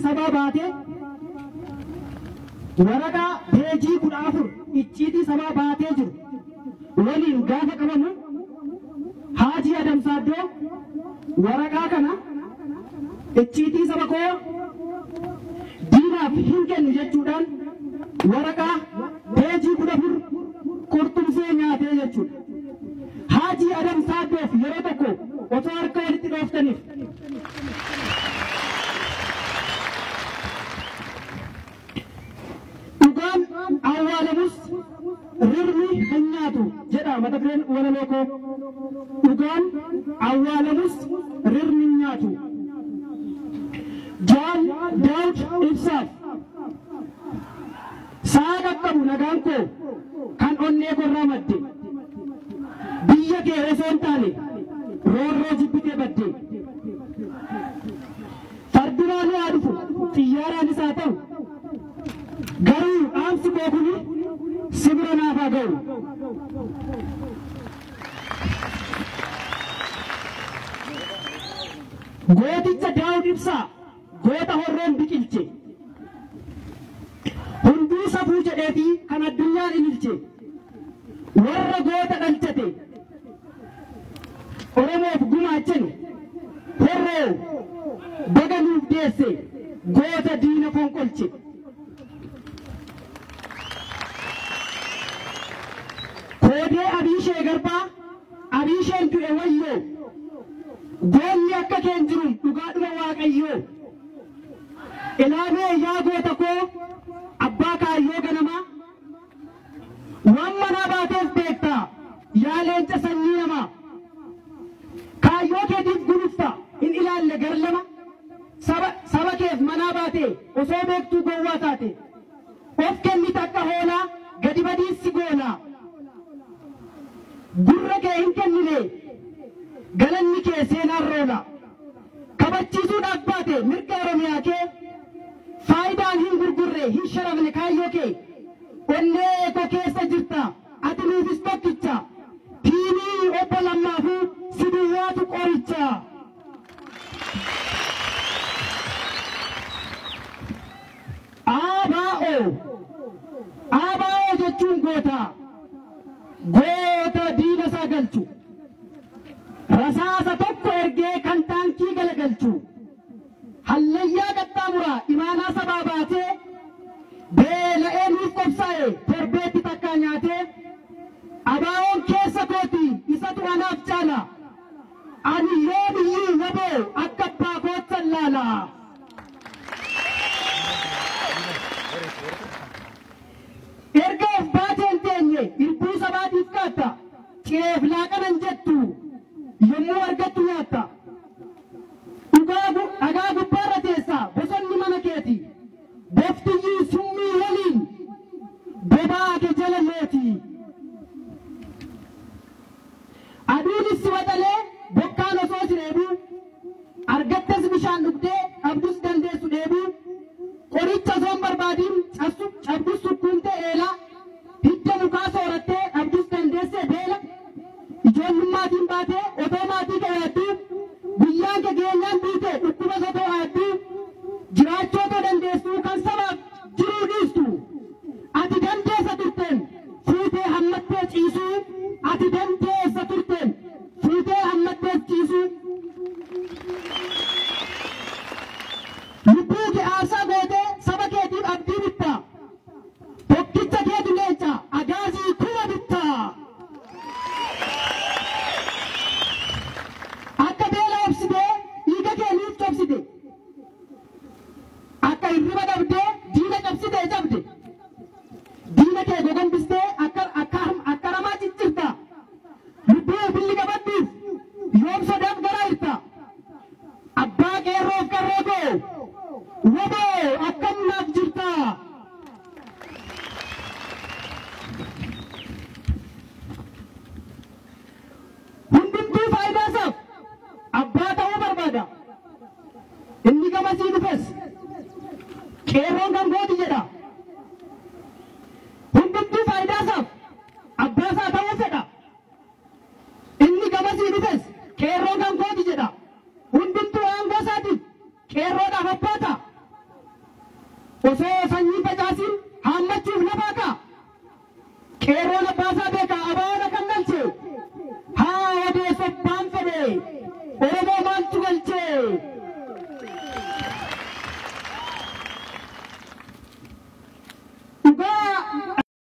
sabaa baatee waraqaa peejii 14 icciitii sabaa baatee jiru waliin gaafa qabamu Haajii Adam Saaddoo waraqaa kana icciitii saba koo diinaaf hin kennu jechuudhaan waraqaa peejii 14 qurxumsee nyaatee jechuudha. Haajii Adam Saaddoof yeroo tokko otoo harka walitti dhooftaniif dhugaan awwaalamus rirmi hin nyaatu jedha mata dureen walaloo koo. Dhugaan awwaalamus rirmi hin nyaatu. Jaal Daawud Ibsaaf sa'a qaqqabu nagaan koo kan onnee korraa madde biyya kee osoo hin taane roorroo jibbitee badde farduraan haa dhufu xiyyaaraanis haa ta'u garuu dhaamsi koo kuni si bira naaf haa ga'u. Gooticha Daawud Ibsaa goota horroon biqilche hunduu safuu jedheetii kan addunyaan ililche warra goota dhalchate Oromoof gumaachani horroo baga nuuf deesse goota diina fonqolche. Koodee Abiishee Garbaa Abiisheen du'e wayyoo goonni akka keen jiru dhugaadhuma Waaqayyoo. Ilaamee yaa goota koo abbaa kaayyoo ganamaa waan manaa baateef beektaa yaa leenca sanyii namaa kaayyoo keetiif gulufta hin ilaalle gar lama saba keef manaa baatee osoo beektuu gowwaa taate of kennite akka hoolaa gadi badiinsi goolaa gurra kee hin kennine galanni kee seenaan roola kabachiisuudhaaf baate mirga Oromiyaa kee faayidaan hin gurgurre hin sharafne kaayyoo kee onnee koo keessa jirta ati nuufis tokkicha tiinii obbo Lammaafuu si duwwaatu qoricha. ABO ABO jechuun goota goota diina isaa galchu rasaasa tokko ergee kan taankii galagalchu hallayyaa qaxxaamuraa imaanaa sabaa baatee beela'ee nuuf qobsaa'e torbeetti takkaa nyaatee ABO'n keessa kooti isatu anaaf caala ani yoomiyyuu waboo akka abbaa koottan laala. Erga of baateen teenye irbuu sabaatiif kaatta cireef laaqanan jettu yommuu argattu nyaatta. Dhagaa gubbaarra teessa bosonni mana keeti boftiyyuu summii waliin bobaa kee jala looti. Aduunis si waxalee bokkaan osoo si reebuu argattes bishaan dhugdee dhabdus dandeessu dheebuu qoricha osoo hin barbaadiin cabdus sukkuumtee eelaa hidda mukaa soorattee dhabdus dandeessee beela ijoollummaa baatee otoo maatii kee yaadduu guyyaan kee geenyaan duute dhukkuba otoo aadduu jiraachuu otoo dandeessuu kan sabaaf jiruu dhiistu ati dandeessa turteen fuutee hammattee ciisuu ati dandeessa turteen fuutee hammattee ciisuu lubbuu kee aarsaa gootee saba keetiif abdii bittaa tokkicha keetu leenca agaazii kuma bittaa. Akka beela obsitee dhiiga kee nuuf cabsite akka hirriba dhabdee diina cabsitee cabde diina kee gogombistee akka ramaa ciccirta lubbuu billi qabadduuf yoom sodaaf garaa hirta abbaa qeerroof qarree koo waboo akkam naaf jirta. Hundumtuu faayidaa isaaf abbaa ta'uu barbaada. Inni gamasii dhufes qeerroon kan gooti jedha. Hundumtuu faayidaa isaaf abbaa isaa ta'uu fedha. Inni gamasii dhufes qeerroon kan gooti jedha. Hundumtuu aangoo isaatiif qeerroodhaaf abbaa ta'a. Osoo sanyii facaasin haammachuuf lafaa ka'a. Qeerroon abbaasaa beekaa abaana kan galche. Haa odeessobbaan